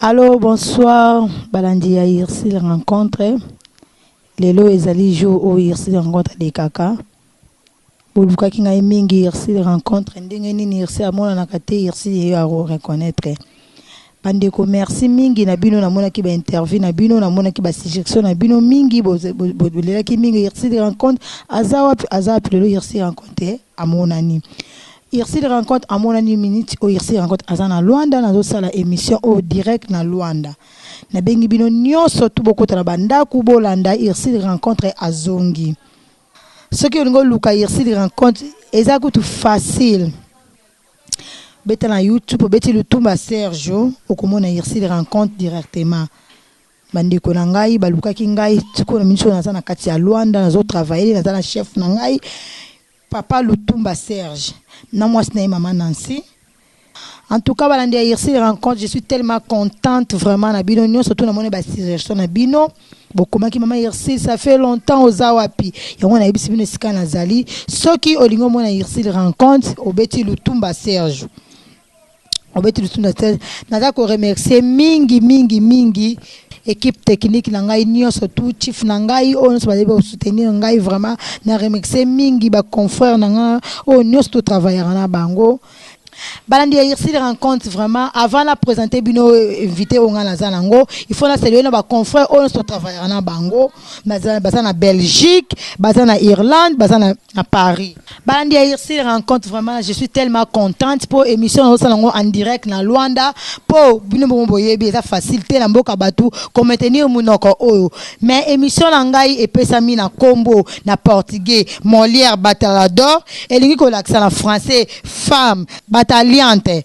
Allo bonsoir balandi ya Ursule rencontre lelo ezali jour oyo Ursule rencontre alekaka bolukaki ngai mingi Ursule rencontre ndenge nini Ursule amonanaka te Ursule ye ako reconnaitre bandeko merci mingi na bino namonaki ba interview na bino namonaki ba suggestion na bino mingi bolelaki mingi Ursule rencontre aza wapi aza wapi lelo Ursule rencontre amonani Ursule rencontre amonani minute oyo Ursule rencontre aza na Luanda nazosala émission oyo direct na Luanda nabengi bino nyonso tu bokota na bandaku bolanda Ursule rencontre azongi soki olingi oluka Ursule rencontre eza kutu facile beta na YouTube obeti Lutumba Sergio okomona Ursule rencontre directement bandeko na ngai balukaki ngai sikoyo na minute oyo naza na kati ya Luanda nazo travailler naza na chef na ngai Papa Lutumba Serge na mwasi na ye mama Nancy. En tout cas balandi ya Ursule rencontre, je suis tellement contente vraiment na bino nyonso tout namoni ba suggestion na bino. Bokomaki mama Ursule, ça fait longtemps oza wapi? Yango nayebisi bino esika nazali. Soki olingi omona Ursule rencontre, obeti Lutumba Serge. Obeti Lutumba Serge. Naza ko remercier mingi mingi mingi équipe technique na ngai nyonso tout chief na ngai oyo nyonso bazali kosoutenir ngai vraiment na remercier mingi ba confrères na ngai oyo nyonso totravaillaka na bango balandi ya Ursule rencontre vraiment avant na présenter bino invité oyo ngai naza nango il faut na saluer na ba confrères oyo nyonso totravaillaka na bango baza na Belgique baza na Irlande baza na Paris balandi ya Ursule rencontre vraiment je suis tellement contente po émission nazosala yango en direct na Luanda po bino bongo boyebi eza facile te na mboka bato komaintenir monoko oyo mais émission na ngai epesami na kombo na portugais Molière Batalhador elingi kolakisa na français femme batalhante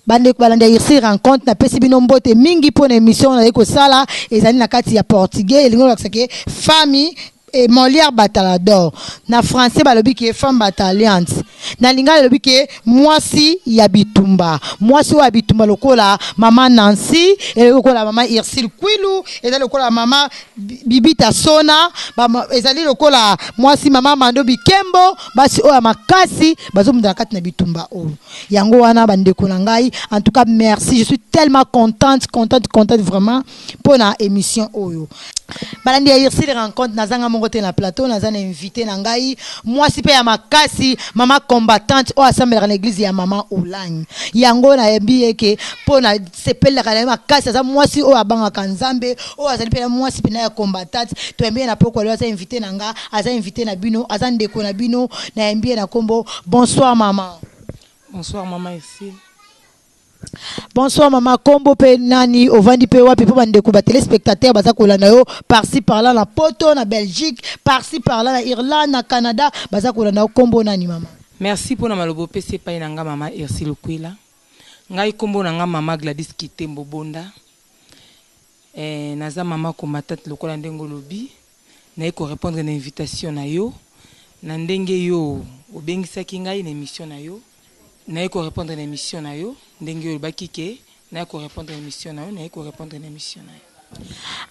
bandeko balandi ya Ursule rencontre napesi bino mbote mingi mpona émission nazali kosala ezali na kati ya portugais elingi kolakisa ke femme et Molière Batalhador na français balobi ke femme batalhante na lingala elobi ke mwasi ya bitumba mwasi oyo ya bitumba lokola mama Nancy ezali lokola mama Ursule Kwilu ezali lokola mama Bibita Sona ezali lokola mwasi mama Mando Bikembo basi oyo ya makasi bazomundana kati na bitumba oyo yango wana bandeko na ngai en tout cas merci je suis tellement contente contente contente vraiment mpona émission oyo balandi ya Ursule rencontre nazanga moko te na plateau naza na invité na ngai mwasi mpe ya makasi mama combattante oyo asambelaka na église ya mama Olangi yango nayembi ye ke mpo na sepelelaka na ye makasi aza mwasi oyo abangaka nzambe oyo azali mpe na mwasi mpena ya combattante toyembi ye na pokwa lelo aza invité na nga aza invité na bino aza ndeko na bino nayembi ye na nkombo bonsoir mama. Bonsoir mama Ursule. Bonsoir mama kombo pe nani ovandi pe wapi po bandeko ba téléspectateurs baza kolanda yo par-ci par-là na Poto na Belgique par-ci par-là na Irlande na Canada baza kolanda yo kombo nani mama. Merci mpona maloba opesi epai na nga mama Ursule Kwila. Ngai kombo na nga mama Gladys Kitembo Bonda. Naza mama combattante lokola ndenge olobi. Naye ko répondre na invitation na yo na ndenge yo obengisaki ngai na émission na yo. Naye ko répondre na émission na yo ndenge olobaki ke naye ko répondre na émission na yo naye ko répondre na émission na yo.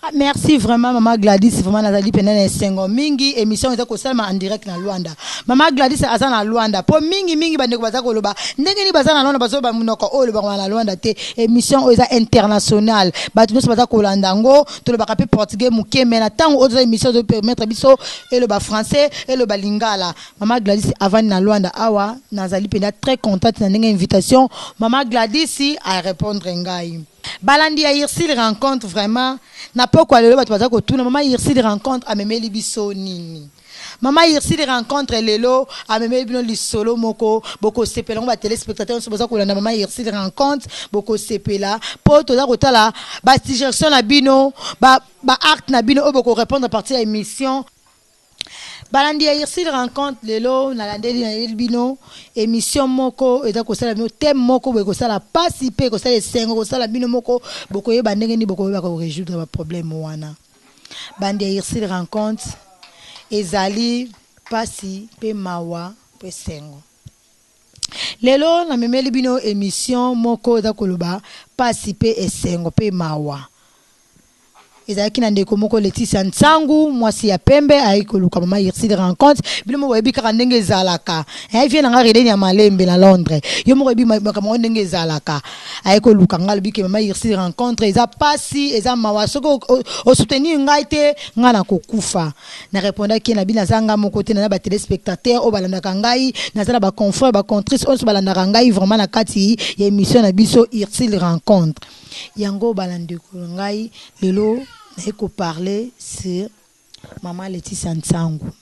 Ah, merci vraiment mama Gladys vraiment nazali pena na esengo mingi émission eza kosalema en direct na Luanda mama Gladys aza na Luanda po mingi mingi bandeko baza koloba ndenge nini baza na Luanda bazoloba monoko oyo olobaka na Luanda te émission oyo eza internationale bato nyonso baza kolanda yango tolobaka mpe portugais moke mais na ntango oyo toza émission ezopermettre biso eloba français eloba lingala mama Gladys avandi na Luanda awa nazali mpenza très contente na ndenge invitation mama Gladys arépondre ngai. Balandi ya Ursule rencontre vraiment na pokwa lelo bato baza kotuna mama Ursule rencontre amemeli biso nini mama Ursule rencontre lelo amemeli bino lisolo moko bokosepela ngo ba téléspectateurs nyonso boza kolanda mama Ursule rencontre bokosepela po toza kotala ba suggestion na bino ba ba acte na bino oyo bokorépondre à partir ya émission. Balandi ya Ursule rencontre lelo nalandeli nayeli bino émission moko eza kosala bino thème moko boye kosala pasi pe kosala esengo kosala bino moko bokoyeba ndenge nini bokoyeba ko résoudre ba problème wana. Bandi ya Ursule rencontre ezali pasi pe mawa pe esengo. Lelo namemeli bino émission moko eza koloba pasi pe esengo pe mawa. Ezalaki na ndeko moko Leticia Nsangu, mwasi ya pembe, ayaki koluka mama Ursule rencontre. Bino moko boyebi kaka ndenge ezalaka. Eh, vie na nga Redeni ya Malembe na Londres. Yo moko oyebi makambo yango ndenge ezalaka. Aye koluka nga, alobi ke mama Ursule rencontre eza pasi, eza mawa. Soki o soutenir ngai te, nga nakokufa. Na repondaki ye, nabi naza nga moko te, naza ba telespectateurs oyo balandaka ngai, naza na ba confrères, ba contrices oyo balandaka ngai vraiment na kati ya émission na biso Ursule rencontre. Yango bala ndeko na ngai lelo naye ko parler sur mama Leticia Nsangu.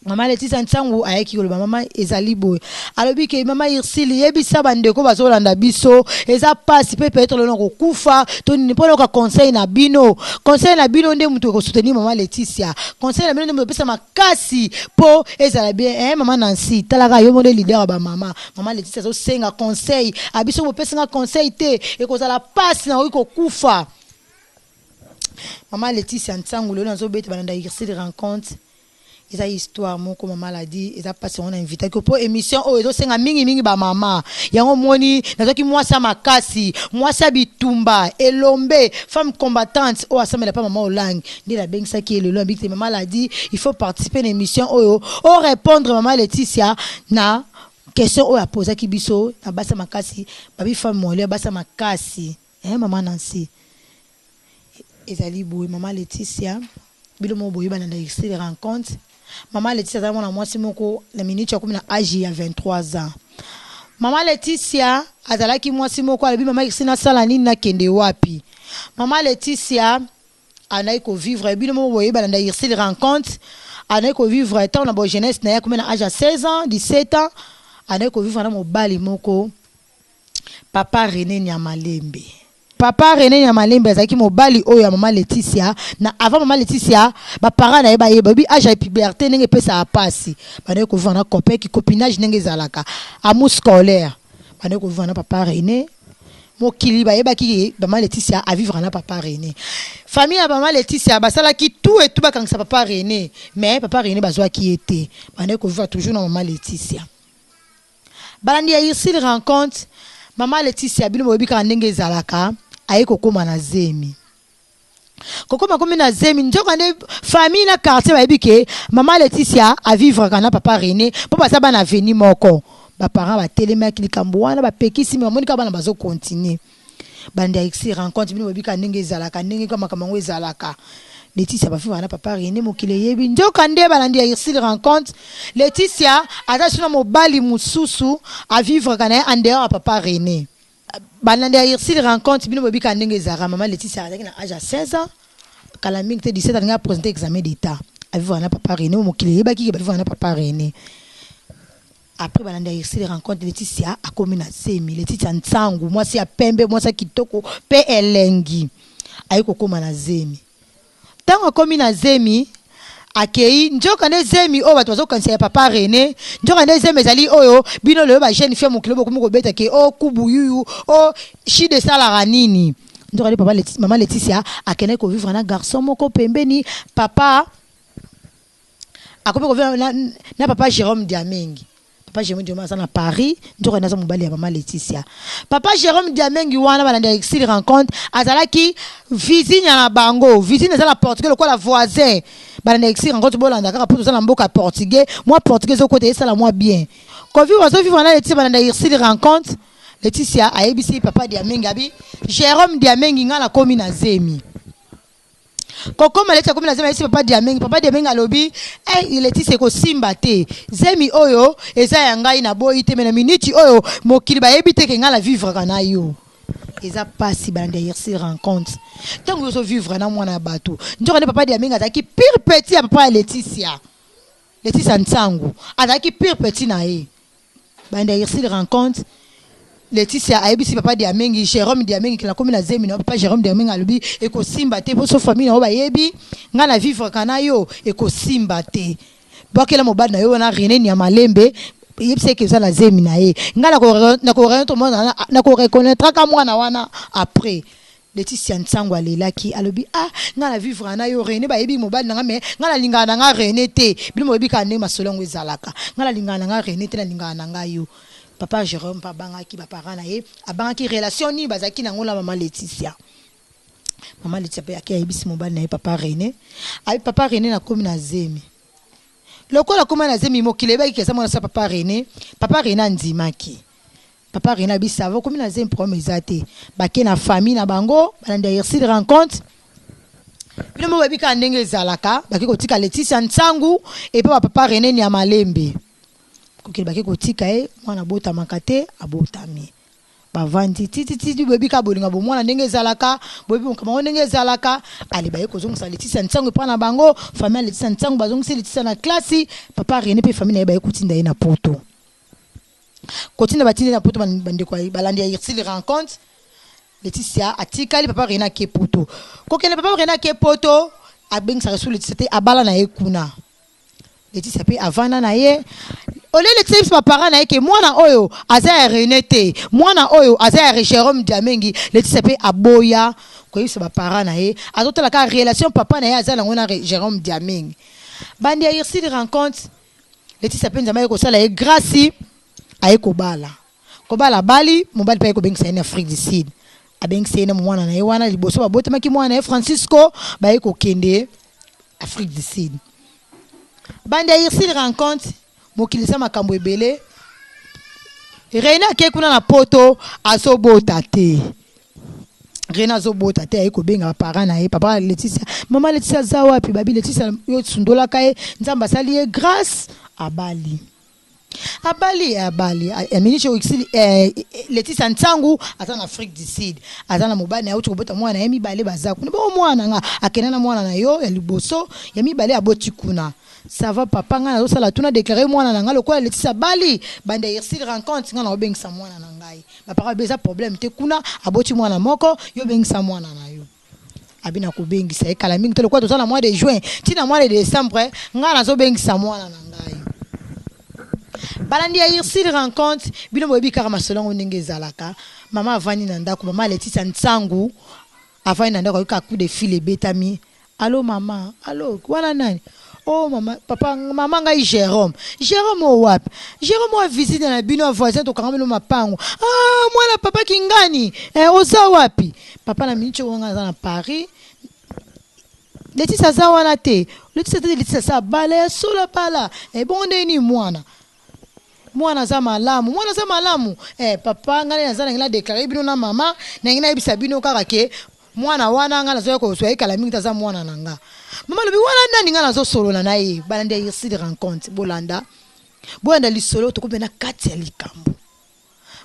Mama Leticia Nsangu ayaki koloba mama ezali boye. Alobi ke mama Ursule yebisa ba ndeko bazolanda biso eza pasi pe peut-être lelo nakokufa to nini mpo nayoka conseil na bino. Conseil na bino nde moto ekosoutenir mama Leticia. Conseil na bino nde moto epesa makasi po ezala bien. Eh mama Nancy talaka yo moko nde leader ya ba mama. Mama Leticia azosenga conseil, abi soki bopesi nga conseil te ekozala pasi nakoki kokufa. Mama Leticia Nsangu lelo nazobeta balanda Ursule rencontre eza histoire moko mama ladi eza pasi yango na invitaki yo po émission oyo ezosenga mingi mingi ba mama yango omoni nazwaki mwasi ya makasi mwasi ya bitumba elombe femme combattante oyo asambela pa mama Olangi nde nabengisaki ye lelo nabiki te mama ladi il faut participer na émission oyo o répondre mama Leticia na question oyo apozaki biso na basi ya makasi babi femme moelleux basi ya makasi eh mama Nancy ezali boye mama Leticia bino moko boyebana na Ursule rencontre mama Leticia aza mwana mwasi moko na minute akomi na age ya 23 ans mama Leticia azalaki mwasi moko alobi mama Ursule nasala nini nakende wapi mama Leticia Andaki ko vivre bino moko boyebana na Ursule rencontre andaki ko vivre tango na bo jeunesse na ye akomi na age ya 16 ans 17 ans andaki ko vivre na mobali moko papa Rene Nyamalembe. Papa Rene Nyamalembe azalaki mobali oyo ya mama Leticia na avant mama Leticia ba parents na ye bayeba oyebi age ya puberte ndenge epesaka pasi bandaki ko vivre na copain ki copinage ndenge ezalaka amour scolaire bandaki ko vivre na papa Rene Mokili bayebaki ke mama Leticia a vivre na papa Rene. Famille ya mama Leticia basalaki tout et tout bakangisa papa Rene, mais papa Rene bazwaki ye te. Bandaki ko vivre toujours na mama Leticia. Balandi ya Ursule rencontre, mama Leticia bino boyebi kaka ndenge ezalaka, aye kokoma na zemi. Kokoma komi na zemi, nzoka nde famille na quartier bayebi ke mama Leticia a vivraka na papa Rene po baza bana avenue moko. Ba parents batelemaki likambo wana bapekisi mais bamoni kaka bana bazo continuer. Bande ya Ursule rencontre bino boyebi kaka ndenge ezalaka, ndenge kaka makambo yango ezalaka. Leticia ba vivraka na papa Rene mokili eyebi. Nzoka nde balandi ya Ursule rencontre, Leticia aza lisusu na mobali mosusu a vivraka na ye en dehors ya papa Rene. Balandi ya Ursule rencontre bino boyebi kaka ndenge ezalaka maman Leticia azalaki na age ya 16 ans kala mingi te 17 alingaki a presenter examen d'etat avivaka na papa Rene oyo mokili eyebaki ke bavivaka na papa Rene après balandi ya Ursule rencontre Leticia akomi na zemi Leticia Nsangu mwasi ya pembe mwasi ya kitoko pe elengi aye kokoma na zemi Tango akomi na zemi, akeyi, nzoka nde zemi oyo bato bazokanisa ya papa Rene, nzoka nde zemi ezali oyo bino lelo ba jeune fille ya mokili bokomi kobeta ke oh kubu yuyu, oh shida esalaka nini. Nzoka nde papa Leti, mama Leticia akendaki ko vivre na garçon moko pembeni, papa akomi ko vivre na, na papa Jerome Diamengi. Papa Jerome Diamengi aza na Paris, nzoka nde aza mobali ya mama Leticia. Papa Jerome Diamengi wana balandi ya Exil Rencontre azalaki vizinha na bango. Vizinha eza na portugais lokola voisin. Balandi ya Exil Rencontre bolanda kaka po toza na mboka ya portugais, mwa portugais ezokota esala mwa bien. Ko vivre azo vivre na Leticia balandi ya Ursule Rencontre. Leticia ayebisi papa Diamengi abi Jerome Diamengi nga nakomi na zemi. Kokoma Leticia akomi na zemi ayebisi papa Diamengi, papa Diamengi alobi eh Leticia ekosimba te, zemi oyo eza ya ngai naboyi te mais na minute oyo mokili bayebi te ke ngai na vivraka na yo. Eza pasi balandi ya Ursule rencontre tango yo ozo vivre na mwana ya batu nzoka nde papa Diamengi azalaki pire petit ya papa ya Leticia, Leticia Nsangu azalaki pire petit na ye. Banda Ursule rencontre Leticia ayebisi papa Diamengi, Jerome Diamengi ke nakomi na zemi na yo. Papa Jerome Diamengi alobi ekosimba te po so famille na yo bayebi nga na vivraka na yo ekosimba te. Bwakela mobali na yo wana Rene Niamalembe yebisa ye ke oza na zemi na ye. Nga nako reconnaitraka mwana wana après. Leticia Nsangu alelaki alobi ah nga na vivre na yo Rene bayebi mobali na nga mais nga nalingaka na nga Rene te bino boyebi kaka ndenge masolo yango ezalaka nga nalingaka na nga Rene te nalingaka na nga yo papa Jerome pe abangaki ba parents na ye abangaki relation nini bazalaki na yango na maman Leticia. Mama Leticia mpe ake ayebisi mobali na ye papa Rene, ayi papa Rene nakomi na zemi. Lokola akoma na zemi mokili eyebaki ke aza mwana sa papa Rene, papa Rene andimaki. Papa Rene abi ça va okomi na zemi problème eza te. Bake na famille na bango balandi ya Ursule rencontre bino mo boyebi kaka ndenge ezalaka bake kotika Leticia Nsangu epa ba papa Rene Niamalembe. Kokende bake kotika ye mwana abotamaka te abotami. Bavandi ti ti ti boyebi kaka bolingo ya bomwana ndenge ezalaka, boyebi makambo yango ndenge ezalaka. Ale baye kozongisa Leticia Nsangu epai na bango, famille ya Leticia Nsangu bazongisi Leticia na classe, papa Rene pe famille na ye baye kotinda ye na poto. Kotinda batindi ye na poto bandeko balandi ya Ursule rencontre Leticia atikali papa Rene ake poto. Kokende papa Rene ake poto abengisaka lisusu Leticia te abala na ye kuna. Leticia pe avanda na ye olie Leticia yebisa ba parents na ye ke mwana oyo aza ya Rene te mwana oyo aza ya Jerome Diamengi Leticia pe aboya koyebisa ba parents na ye azotala kaka relation papa na ye aza nango na Jerome Diamengi bandi ya Ursule rencontre Leticia pe Nzambe aye kosala ye grâce aye kobala kobala abali mobali pe aye kobengisa ye na Afrique du Sud abengisi ye na mwana na ye wana liboso babotamaki mwana na ye Francisco baye kokende Afrique du Sud. Bande ya Ursule rencontre mokili eza makambo ebele. Rene ake kuna na poto azobota te. Rene azobota te aye kobenga ba parents na ye papa Leticia mama Leticia aza wapi babi Leticia yo sundolaka ye Nzambe asali ye grâce abali. Abali abali ya minute oyo exili eh, Leticia Nsangu aza na Afrique du Sud aza na mobali na ye auti kobota mwana na ye mibale baza kuna bongo mwana nga akenda na mwana na yo ya liboso ya mibale aboti kuna ça va papa nga nazosala tuna déclarer mwana na nga lokola Leticia abali banda Ursule rencontre nga naobengisa mwana na ngai bapapa eza problème te kuna aboti mwana moko yo bengisa mwana na yo Abi nakobengisa ye kala mingi te lokola toza na mois de juin ti na mois de decembre ngai nazobengisa mwana na ngai. Balandi ya Ursule rencontre bino boyebi kaka masolo yango ndenge ezalaka. Mama avandi na ndako, mama Letitia Nsangu avandi na ndako ayoki kaka coup de fil ebetami. Allo mama, allo wana nani? Oh mama, papa, mama ngai Jerome. Jerome oyo wapi? Jerome oyo visite na bino ya voisin tokanga bino mapango. Ah mwana papa kingani, eh, oza wapi? Papa na minute oyo ngai naza na Paris. Leticia aza wana te. Leticia te, Leticia asa bala ya solo abala. Eh, bongo ndenge nini mwana? Mwana aza malamu, mwana aza malamu. Eh papa ngai naza na déclarer bino na mama, na ngai nayebisa bino kaka ke mwana wana ngai nazoya kozwa ye kala mingi te aza mwana na nga. Mama alobi wana nani ngai nazosolola na ye. Balandi ya Ursule rencontre bolanda. Bolanda lisolo tokomi na kati ya likambo.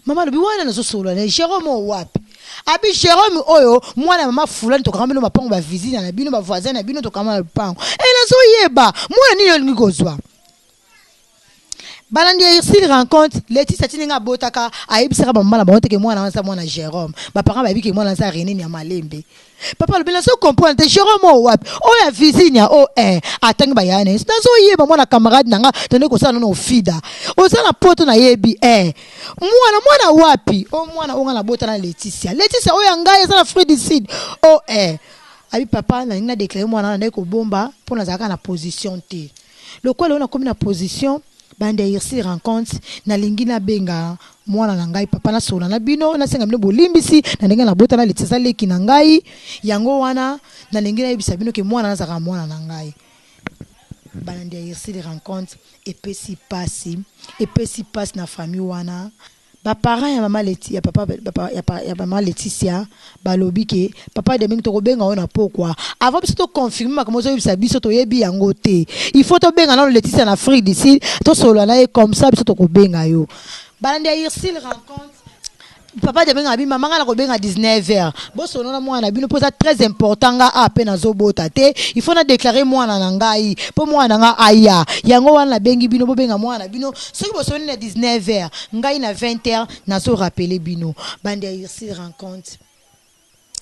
Mama alobi wana nazosolola na ye Jerome oyo wapi? Abi Jerome oyo mwana ya mama fulani tokanga bino mapango ba visite na bino ba voisin na bino tokanga na lupango. Eh nazoyeba mwana nini olingi kozwa? Balandi ya Ursule rencontre Leticia ti ndenge abotaka ayebisaka ba mama na bango te ke mwana wana aza mwana Jerome. Ba parents bayebi ke mwana aza Rene Niamalembe. Papa alobi nazo comprendre te Jerome oyo wapi? Oyo ya Virginia o eh atangi ba yaya na ye. Nazo yeba mwana camarade na nga tande kosala nono ofida. Oza na poto nayebi eh mwana mwana wapi? O mwana oyo nga nabota na Leticia. Leticia oyo ya ngai aza na Afrique du Sud. O eh abi papa nalingi na declarer mwana wana ndaki kobomba mpo nazalaka na position te. Lokola lelo nakomi na position bande ya Ursule rencontre nalingi nabenga mwana na ngai papa nasolola na bino nasenga bino bolimbisi na ndenge nabota na Leticia aza leki na ngai yango wana nalingi nayebisa bino ke mwana nazalaka mwana na ngai balandi ya Ursule rencontre epesi pasi epesi pasi na famille wana Ba parents ya mama Leti ya papa ya, ya mama Leticia balobi ke papa Domingue tokobenga yo na pokwa avant biso to confirmer makambo ozoyebisa biso toyebi yango te il faut tobenga nano Leticia na Afrique du Sud tosolola na ye comme ça biso tokobenga yo balandi ya Ursule rencontre papa Domingue abi mama nga nakobenga 19 heures bosolola na mwana na bino mpo eza très important nga a mpe nazobota te il faut na déclarer mwana na ngai mpo mwana na nga aya yango wana nabengi bino bobenga mwana na bino soki bosoli na 19 heures ngai na 20 heures nazo rappeler bino bande ya Ursule rencontre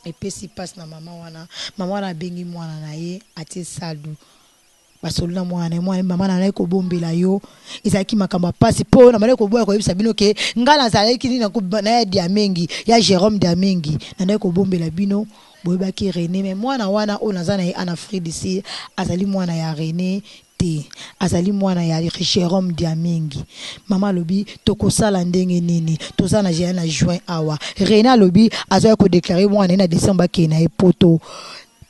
epesi mpasi na mama wana mama wana abengi mwana na ye atie sadu basoli na mwana na ye mwana mama na ngai kobombela yo ezalaki makambo ya mpasi mpo na bandaki koboya koyebisa bino ke ngai nazalaki nini na ya Diamengi ya Jerome Diamengi nandaki kobombela bino boyebaki Rene me mwana wana oyo naza na ye ana Afrique du Sud azali mwana ya Rene. te, azali mwana ya Jerome Diamingi. Mama alobi tokosala ndenge nini, toza na jean na juin awa. Rene alobi azoya kodeklare mwana ye na decembre akende na ye poto.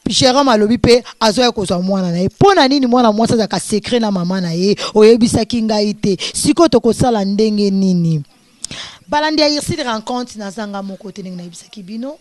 Jerome alobi mpe azoya kozwa mwana na ye. Mpo na nini mwana mwasi azalaka secret na mama na ye? Oyebisaki ngai te, sikoyo tokosala ndenge nini? Balandi ya Ursule Rencontre, nazanga moko te ndenge nayebisaki bino,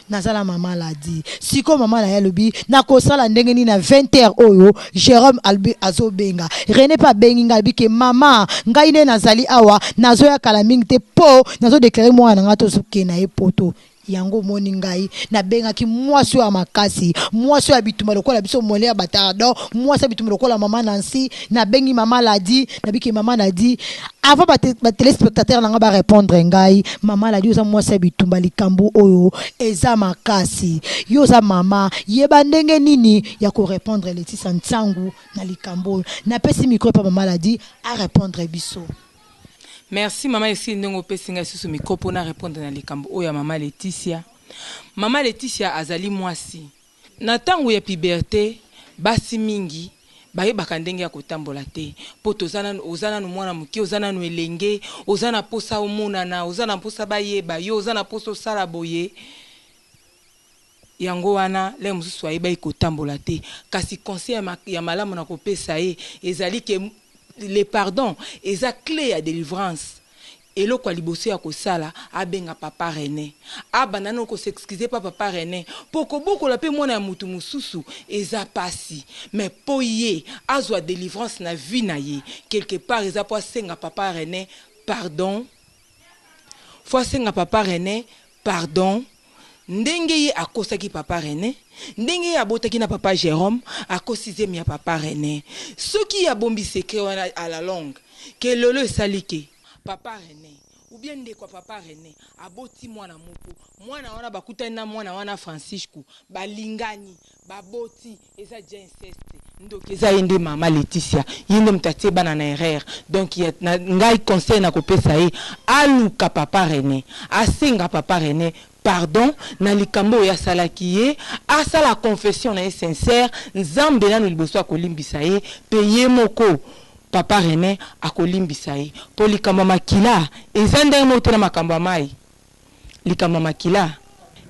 naza na mama Ladi. Sikoyo mama na ye alobi nakosala ndenge nini na 20 heures oyo? Jerome alobi azobenga Rene mpe abengi ngai, alobi ke mama ngai nde nazali awa, nazoya kala mingi te mpo nazodeklare mwana na ngai tozokende na ye poto. Yango omoni ngai nabengaki mwasi oyo ya makasi, mwasi oyo ya bitumba lokola biso mole ya batardon, mwasi ya bitumba lokola mama Nancy. Nabengi mama Ladi, nabiki mama Ladi avant batelespectateur na ngai barépondre ngai. Mama Ladi, oza mwasi ya bitumba, likambo oyo eza makasi, yo oza mama, yeba ndenge nini ya korépondre Letisa Nsangu na likambo oyo. Napesi micro epa mama Ladi arépondre biso. Merci mama Esili ndenge opesi ngai susu micro mpo na répondre na likambo oyo ya mama Leticia. Mama Leticia azali mwasi. Na ntango ya puberté, basi mingi bayebaka ndenge ya kotambola te, mpo toza nanu, oza nanu mwana moke, oza nanu elenge, oza na mposa omonana, oza na mposa bayeba yo, oza na mposa osala boye. Yango wana lere mosusu ayebaki kotambola te. Kasi conseil ya malamu na kopesa ye ezali ke le pardon eza clé ya délivrance. Eloko ya liboso ya kosala, abenga papa René, abanda nano kosexcuse pa papa René, mpo kobokola mpe mwana ya motu mosusu eza pasi, mais mpo ye azwa délivrance na vie na ye quelque part eza mpo asenga papa René pardon. Fo asenga papa René pardon ndenge ye akosaki papa René, ndenge ye abotaki na papa Jérôme, akosi zemi ya papa René. Soki ye abombi secret wana à la longue, ke lelo esali ke papa René ou bien ndeko ya papa René aboti mwana moko, mwana wana bakutani na mwana wana Francisco, balingani, baboti, eza dia inceste. Ndoki eza ye nde mama Leticia, ye nde moto atie bana na erreur. Donc ya, na, ngai conseil na kopesa ye, aluka papa René, asenga papa René pardon na likambo oyo asalaki ye, asala confession na ye sincère. Nzambe nano liboso akolimbisa ye, mpe ye moko papa René akolimbisa ye, mpo likambo ya makila eza ndenge moko te na makambo ya mai. Likambo ya makila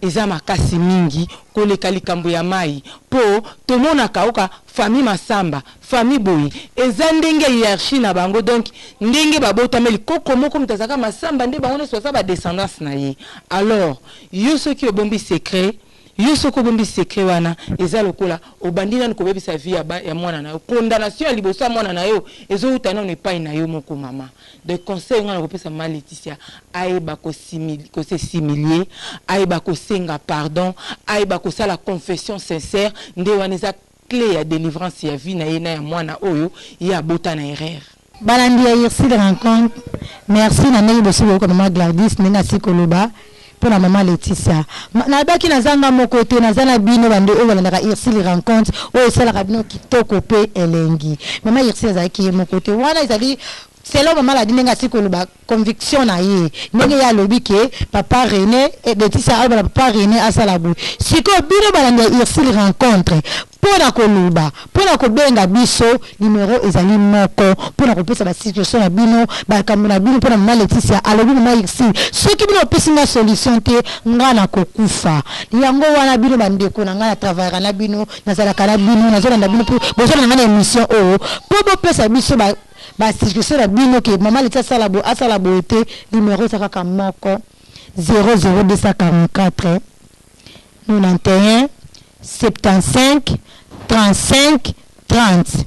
eza makasi mingi koleka likambo ya mai, mpo tomonaka oka famille Masamba, famille boye, eza ndenge ya hiérarchie na bango. Donc ndenge babotameli koko moko, moto azalaka Masamba, nde bango nyonso baza badescendance na ye. Alors yo soki obombi secret, yo soki obombi secret wana, eza lokola obandi nanu kobebisa vie ya mwana na yo. Condamnation ya liboso ya mwana na yo ezowuta nanu epai na yo moko mama. De conseil nga na kopesa mama Leticia, ayeba kose s'humilier, ayeba kosenga pardon, ayeba kosala confession sincère. Nde wana eza clé ya délivrance ya vie na ye na ya mwana oyo ye abota na erreur. Balandi ya Ursule Rencontre, merci na ndenge bosi boyoka mama Gladys ndenge asi koloba mpo na mama Leticia. Nayebaki nazanga moko te, naza na bino bande oyo balandaka Ursule Rencontre oyo esalaka bino kitoko mpe elengi. Mama Ursule azalaki ye moko te, wana ezali selon mama Ladi ndenge asi koloba conviction na ye, ndenge ye alobi ke papa René, Leticia aloba na papa René asala boye. Sikoyo bino balandi ya Ursule Rencontre, mpo na koloba, mpo na kobenga biso, numero ezali moko mpo na kopesa basituation na bino, makambo na bino mpo na mama Leticia. Alobi mama Ursule, soki bino bopesi nga solution te, nga nakokufa. Yango wana bino bandeko na ngai, na travaillaka na bino, nazalaka na bino, nazolanda bino mpo bozolanda ngai na émission oyo, mpo bopesa biso basuggestion na bino ke mama Leticia asala boye, asala boye te. Numero eza kaka moko, 00244 91 75 35 30,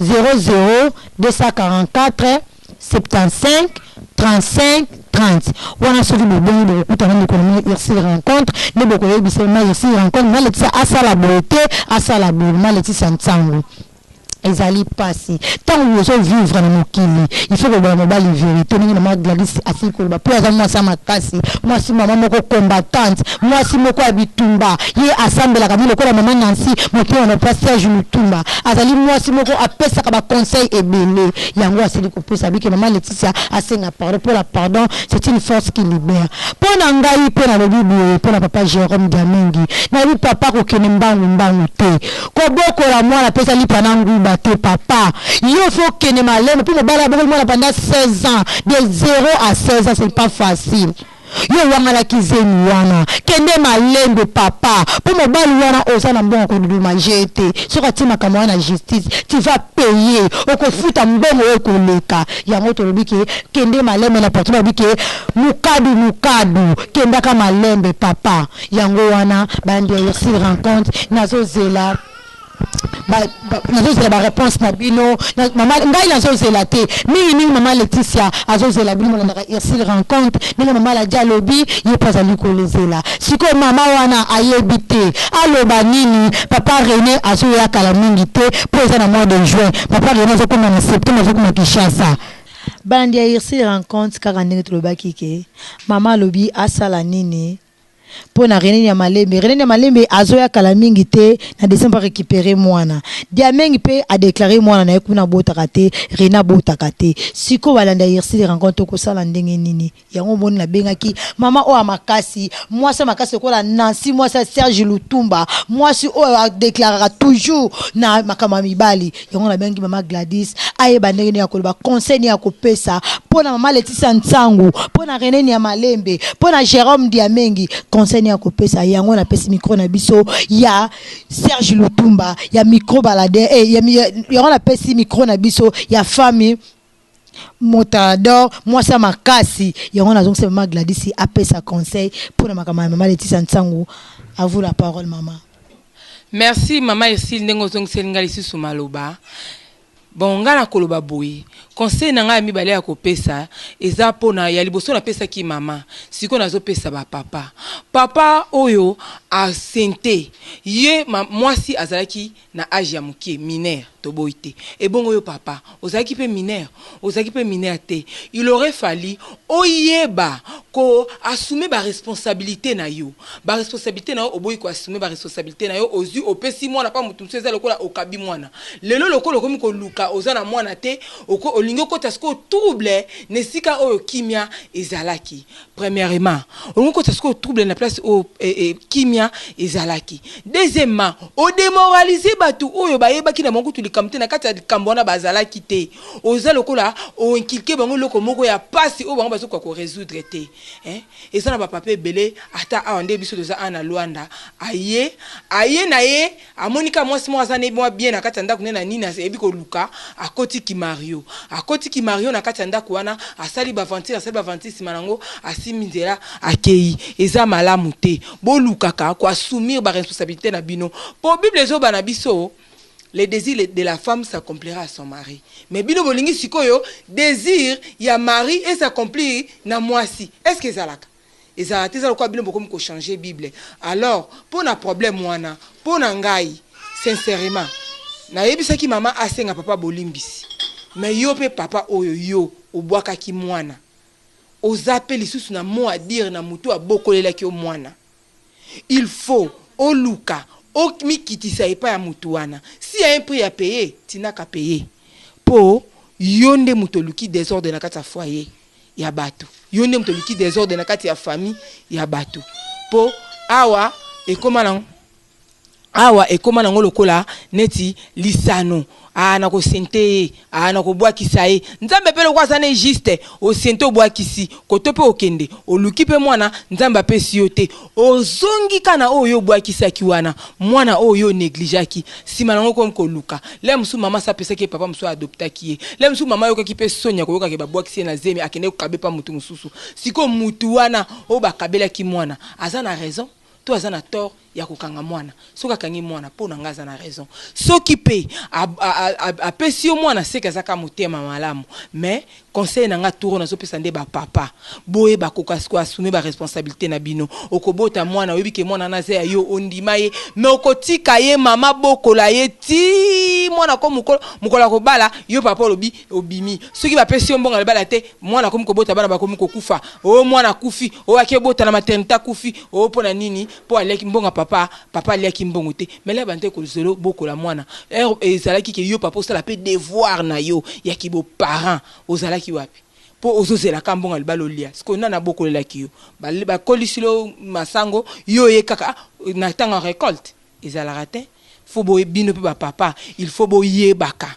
00 244 75 35 30. Wana soki bobongi, bokokutana ndeko na mino Ursule Rencontre, nde bokoyebisa ma Ursule Rencontre, ma Leticia asala boye te, asala boye. Ma Leticia Nsango, ezali mpasi ntango ozovivre na mokili, il faut koloba mobali vérité ndenge mama Gladys asili koloba, mpo aza mwasi ya makasi, mwasi mama moko combattante, mwasi moko ya bitumba. Ye asambelaka mi lokola mama Nancy motema na pa Serge Lutumba. Azali mwasi moko apesaka baconseil ebele. Yango asili kopesa bike mama Leticia asenga pardon, mpo la pardon, c'est une force qui libère. Mpo na ngai mpe nalobi boye mpo na papa Jérôme Diamengi, nayebi papa kokende mbangu mbangu te. Kobokola mwana apesa lipa na nguba. Koloba te papa, yo faut okende malembe mpo mobali abokoli mwana pendant 16 ans, de 0 à 16 ans, c'est pas facile. Yo owanganaki zemi wana, kende malembe papa, mpo mobali wana oza na mbongo kodedoma ye te. Soki atie makambo wana na justice, tu vas payer, okofuta mbongo oyo ekoleka. Yango tolobi ke kende malembe. Na porte balobi ke mokadu mokadu, kendaka malembe papa. Yango wana bandi ya Ursile Rencontre, nazozela baréponse na bino. Mama, ngai nazozela te mingimingi, mama Leticia azozela bino bolandaka Ursile Rencontre. Ndenge mama Ladi alobi, ye mpo azali kolezela. Sikoyo mama wana ayebi te aloba nini. Papa René azoya kala mingi te, mpo eza na mois de juin. Papa René azokoma na septembre, azokoma Kinshasa. Bandi ya Ursile Rencontre, kaka ndenge tolobaki ke mama alobi asala nini mpo na René ya Malembe. René ya Malembe azoya kala mingi te, na décembre, récupérer mwana. Diamengi mpe adéclarer mwana na ye kuna abotaka te, René abotaka te. Sikoyo balanda Ursile Rencontre, okosala ndenge nini? Yango omoni nabengaki mama oyo ya makasi, mwasi ya makasi lokola Nancy, mwasi ya Serge Lutumba, mwasi oyo adéclaraka toujours na makambo ya mibali. Yango nabengaki mama Gladys, ayeba ndenge nini ya koloba, conseil nini ya kopesa mpo na mama Letisia Ntsangu, mpo na René ya Malembe, mpo na Jérôme Diamengi, conseil nini ya kopesa. Yango napesi micro na biso ya Serge Lutumba ya micro balade eh, yango napesi micro na biso ya famille Motador, mwasi ya makasi. Yango nazongisa mama Gladys apesa conseil mpona makambo ya mama Letisia Ntsangu. À vous la parole, mama. Merci, mama Esili, ndenge ozongiseli ngai lisusu maloba. Bon, ngai nakoloba boye: conseil na ngai ya mibale ya kopesa eza mpona ya liboso napesaki mama, sikoyo nazopesa bapapa. Papa oyo asente ye mwasi azalaki na âge ya moke, mineur, toboyi te. Ebongo yo papa ozalaki mpe mineur? Ozalaki mpe mineur te. Il aurait fallu oyeba koassumer baresponsabilité na yo. Baresponsabilité na yo, oboyi koassumer baresponsabilité na yo. Ozwi, opesi mwana mpa motu mosusu, eza lokola okabi mwana. Lelo lokola okomi koluka, oza na mwana te, olingi okota sikoyo trouble na esika oyo kimia ezalaki. Premièrement, olingi okota sikoyo trouble na place oyo kimia ezalaki. Deuxièmement, odémoraliser bato oyo bayebaki na bango kutu likambo te. Na kati ya likambo wana bazalaki te. Oza lokola oinculquer bango eloko moko ya pasi oyo bango bazokoka korésoudre te, eh? Eza na bapapa ebele, ata awa nde biso toza awa na Lwanda, aye na ye, amoni ka mwasi moko aza ne mwa bien na kati ya ndako nde na nini, ayebi koluka, akoti kimario, akoti kimario na kati ya ndako wana, asali baventure, asali baventure, nsima nango asimbi nzela, akei. Eza malamu te. Bolukaka koassumir baresponsabilité na bino, mpo Bible ezoba na biso: le désir de la femme s'accomplira à son mari. Mais bino bolingi sikoyo désir ya mari es'accomplir na mwasi. Est ce que ezalaka? Ezalaka te. Eza lokola bino bokomi kochanger Bible. Alors, mpo na problème wana, mpo na ngai sincèrement, nayebisaki mama asenga papa bolimbisi. Mais yo mpe papa oyo yo obwakaki mwana, oza mpe lisusu na mot à dire na motu abokolelaki yo mwana. Il faut oluka omikitisa epai ya motu wana. Si ya un prix ya payer, tindaka payer, mpo yo nde moto oluki désordre na kati ya foyer ya bato, yo nde moto oluki désordre na kati ya famille ya bato. Mpo awa ekóma nango, awa ekóma nango lokola neti lisano. Aa na kosente ye, aa na kobwakisa ye. Nzambe mpe lokola aza ne juste, osente, obwakisi koto mpe okende oluki mpe mwana, Nzambe apesi yo te. Ozongi ka na oyo obwakisaki wana, mwana oyo onégligeaki. Nsima nango komi koluka le mosusu mama asi apesaki ye, papa mosusu adoptaki ye. Le mosusu mama ayokaki mpe soni ya koyokaki babwakisi ye na zemi, akende kokabe mpa motu mosusu. Sikoyo mutu wana oyo bakabelaki mwana aza na raison to aza na tort ya kokanga mwana? Soki akangi mwana, mpo na ngai aza na raison. Soki mpe apesi yo mwana, seke azaka motema malamu. Mais conseil na nga turo nazopesa nde bapapa: boyeba koassumer baresponsabilité na bino. Okobota mwana, oyebi ke mwana wana aza ya yo, ondima ye, mais okotika ye, mama bokola ye ti mwana ko mokolo mokolo ya kobala. Yo papa olobi obimi, soki bapesi yo mbongo ya libala te, mwana akomi kobota, bana bakomi kokufa. O mwana akufi, o aki obota na maternité, akufi. O mpo na nini? Mpo aliaki mbongo ya papa. Papa aliaki mbongo te, mais la bante kozelo bokola mwana. Ezalaki ke yo papa osala mpe devoir na yo ya kiboparent, ozalaki wapi? Mpo ozozelaka mbongo ya libala olia. Sikoyo nani abokolelaki yo? Bakolisi lo masango, yo oye kaka na ntango ya récolte. Ezalaka te. Faut boye bino pe ba papa il faut boyebaka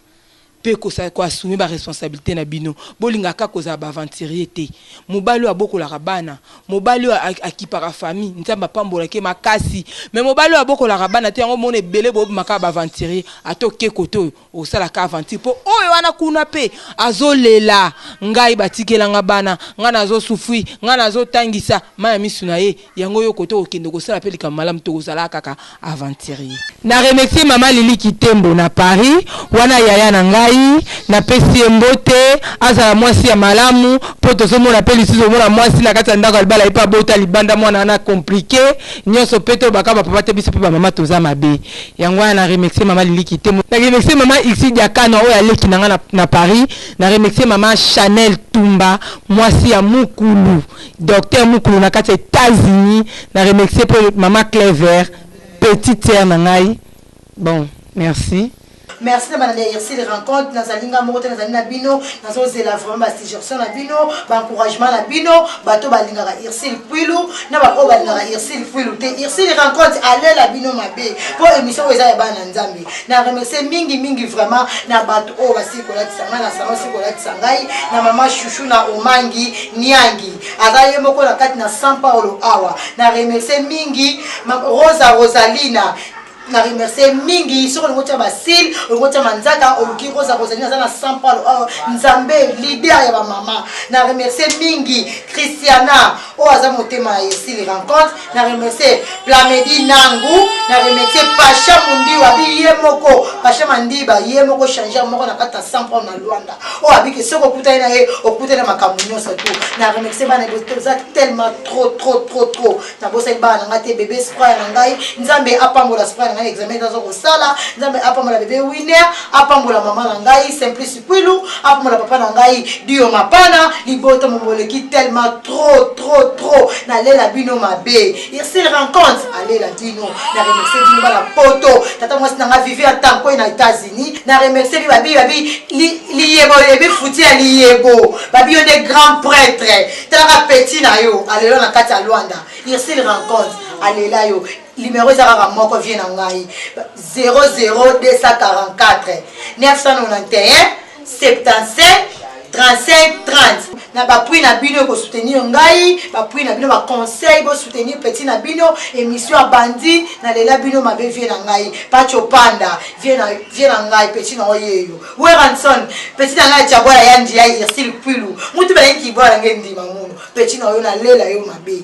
pe ko assumer ba responsabilite na bino. Bolinga kaka kozala ba aventurier te. Mobali oyo abokolaka bana, mobali oyo akipaka famille, Nzambe apambolaka ye makasi. Mais mobali oyo abokolaka bana te yango omona ebele bobima kaka ba aventurier. Ata oke kote oyo osala ka aventure po oyo wana kuna pe azolela ngai batikela nga bana, ngai nazo souffrir, ngai nazotangisa, mayi ya misu na ye Yango yo kote okende kosala pe likambo malamu te okozala kaka aventurier. Na remercier mama Lili Kitembo na Paris wana yaya na ngai na pesi ye mbote azala mwasi ya malamu po tozo mona pe lisusu omona mwasi na kati ya ndako ya libala ye pe abota libanda mwana wana complique nionso pe tolobaka ba papa te biso pe ba mama toza mabe yango wana na remercier mama Lili Kitembo na remercier mama Ixi Diakano oyo aleki na ngai na Paris na remercier mama Chanel Tumba mwasi ya Mukulu Docteur Mukulu na kati ya Etats-Unis na remercier pe mama Clever petite sœur na ngai bon merci. Merci na balandi ya Ursule rencontre nazali nga moko te nazali na bino nazozela vraiment ba suggestion na bino ba encouragement na bino bato balingaka Ursule Kwilu na ba oyo balingaka Ursule Kwilu te Ursule rencontre alela bino mabe po émission oyo eza ya bana Nzambe na remercier mingi mingi vraiment na bato oyo basili kolatisa ngai na salon sili kolatisa ngai na mama chouchou na omangi niangi aza ye moko na kati na San Paulo awa na remercier mingi Rosa Rosalina na remercier mingi soki olingi otya basile olingi otya manzaka oluki Rosa Rosalina aza na San Paulo awa nzambe leader ya bamama na remercier mingi Christiana oyo aza motema ya Ursule rencontre na remercier Plamedi Nangu na remercier Pacha Mundiwa abi ye moko Pacha Mandiba ye moko changeur moko na kati ya San Paulo na Luanda oyo abiki soki okutani na ye okutani na makambo nyonso tu na remercier bana toza tellement trop trop trop trop nabosaki bana na ngai te bebe spray na ngai nzambe apambola spray na ngai examen aza kosala nzambe apambola bebe winner apambola mama na ngai simplice kwilu apambola papa na ngai dio mapana libota momboleki tellement trop trop trop nalela bino mabe ursile rencontre alela bino na remercie bino bana poto tata mwasi na ngai vivi atankoe na états-unis na remercie bi babi babi liyebo ebi futi ya liyebo babi yo nde grand prêtre talaka petit na yo alela na kati ya lwanda ursile rencontre alela yo numero eza kaka moko vie na ngai 00244 991 75 35 30 na bapui na bino ekosoutenir ngai bapui na bino baconseil bosoutenir petit na bino émission abandi nalela bino mabe vie na ngai pacho panda vie na, vie na ngai petit na oyeyo weranson petit na ngai jabwala ya ndiya irsil kwilu mutu balingi kibwala nge ndima munu petit na oyo nalela yo mabe.